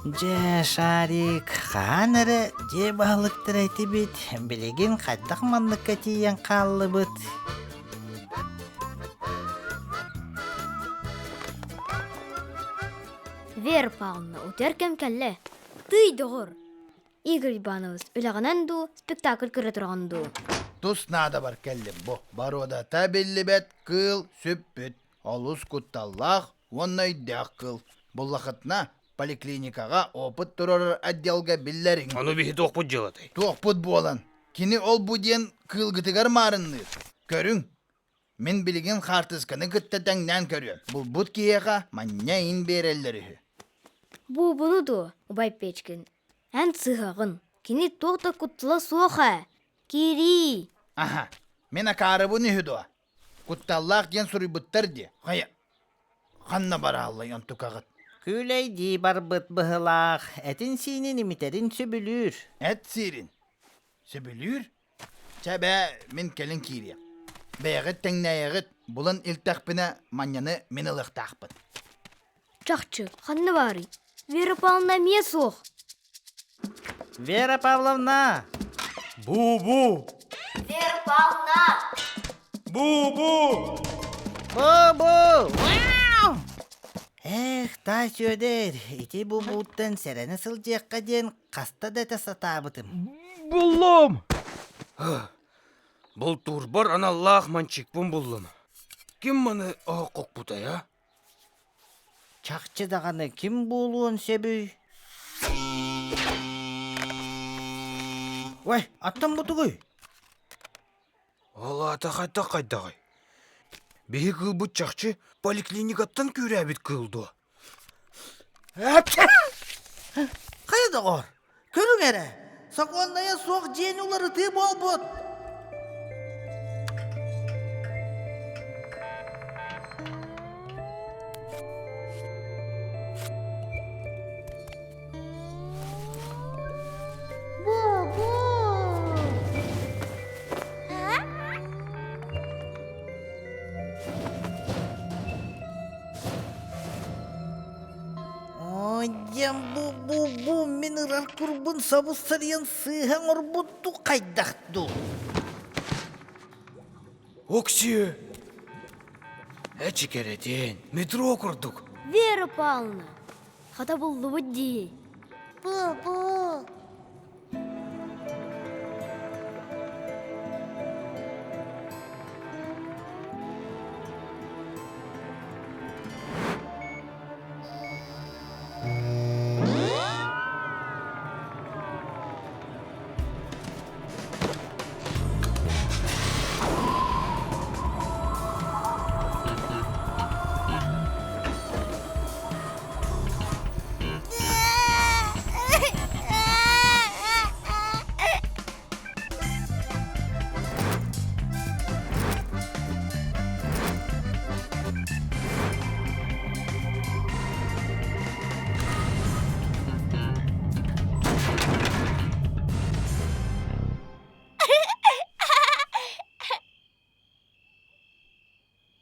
Дьэ, Шарик, хаһан эрэ дьиэ баһылыктара этибит, билигин хайдах манныкка тиийэн хааллыбыт? Вера Павловна, утуйар кэм кэллэ. Тыый, доҕор! Игорь Иванович, үлэҕинэн дуу, спектакль көрө тураҕын дуу? Тус наадабар кэллим бу. Боруодата биллибэт кыыл сүппүт. Олус кутталлаах уонна өйдөөх кыыл. Буллахытына поликлиникаҕа опыт турарар отделга биллэриҥ. Ону биһи туохпут дьыалатай? Туохпут буолан, кини ол-бу диэн кыылгытыгар маарынныыр. Көрүҥ, мин билигин хаартысканы кытта тэҥнээн көрүөм. Булбут киһиэхэ манньа иин биэрэллэр үһү. Буубуну дуо, убай Печкин? Эн сыһаҕын. Кини туох да куттала суох ээ. Киирии. Аха, мин акаарыбын үһү дуо? Кутталлаах диэн суруйбуттар дии. Хайа, ханна барааллай онтукаҕыт? Күүлэйдии барбыт быһылаах, этин-сиинин имитэрин сөбүлүүр. Эт сиирин? Сөбүлүүр? Чэ бээ, мин кэлин киириэм. Бэйэҕит тэҥнээйэҕит, булан илтэхпинэ манньаны мин ылыахтаахпын. Чахчы, ханна баарый? Вера Павловна эмиэ суох. Вера Павловна! Бу-бу! Вера Павловна! Бу-бу! Бу-бу! Вау! Эх, таай Сүөдэр, ити бу-бууттан сэрэнэ сылдьыахха диэн хаста да этэ сатаабытым. Буллум! Бултуурбар аналлаах манчикпын буллум. Ким маны оһоххоппутай, а? Чахчы даҕаны ким буолуон сөбүй? Ой, аттан бутугуй? Ол аата хайдах хайдаҕый? Биһи кыылбыт чахчы поликлиникаттан күүрээбит кыыл дуо? Хайа доҕор, көрүҥ эрэ, сокуоннайа суох дьиэни уларытыы буолбут. Ой, диэн бу бу бу мин ырар курбун сабыс-сарыйан сыыһа оҥорбут дуу хайдах дуу? Оксиэ! Эчи кэрэтиэн, метро курдук. Вера Павловна, хата буллубут дии. Бу-бу.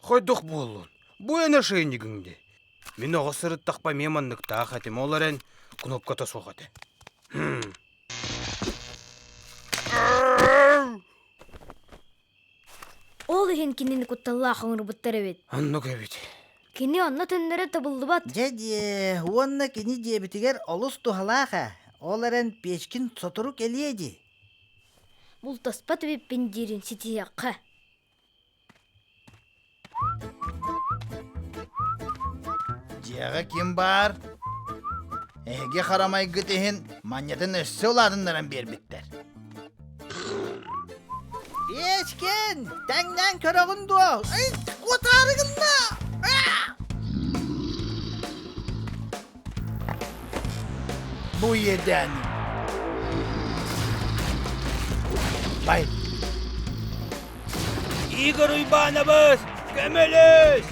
Хойдох буоллун, бу эн ошейнигиҥ дии. Мин оҕо сырыттахпа эмиэ манныктаах этим, ол эрэн кнопката суох этэ. Ол иһин кинини кутталлаах оҥорбуттар эбит. Оннук эбит. Кини онно төннөрө табыллыбат. Дьэ диэ, уонна кини дьиэбитигэр олус туһалаах ээ. Ол эрэн Печкин сотору кэлиэ дии. Бултаспат эбиппин диирин ситиһиэххэ. Дьиэҕэ ким баар? Эһиги харамайгыт иһин манньатын өссө улаатыннаран биэрбиттэр. Печкин, тэҥнээн көрөҕүн дуо? Эй, куотаары гынна! Бу иэдээни. Бай. Игорь Уйбаанабыс, көмөлөс!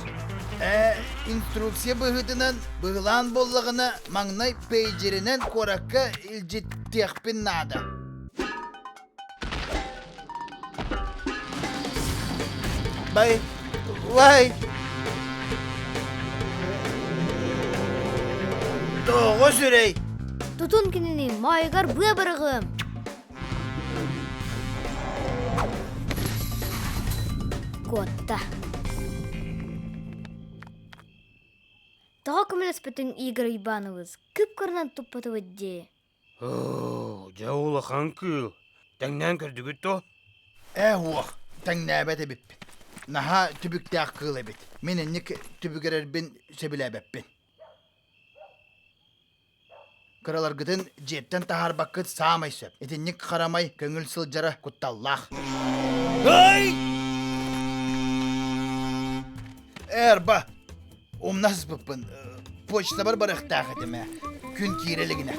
Э, инструкция быһыытынан быһылаан буоллаҕына маҥнай пейджеринэн куоракка илдьиттиэхпин наада. Бай, вай! Тоҕо сүрэй? Тутун кинини моойугар быа быраҕыам. Куотта. Тоҕо көмөлөспөтүҥ Игорь Иванович? Кып-кырынан туппатыбыт дии. Оо, дьэ улахан кыыл. Тэҥнээн көрдүгүт дуо? Ээ уох, тэҥнээбэт эбиппин. Наһаа түбүктээх кыыл эбит. Мин инник түбүгэрэрбин сөбүлээбэппин. Кыраларгытын дьиэттэн таһаарбаккыт саамай сөп. Итинник харамай көҥүл сылдьара кутталлаах. Ай! Эрба, умна сыспыппын. Почтабар барыахтаах этим ээ. Күн киирэ илигинэ.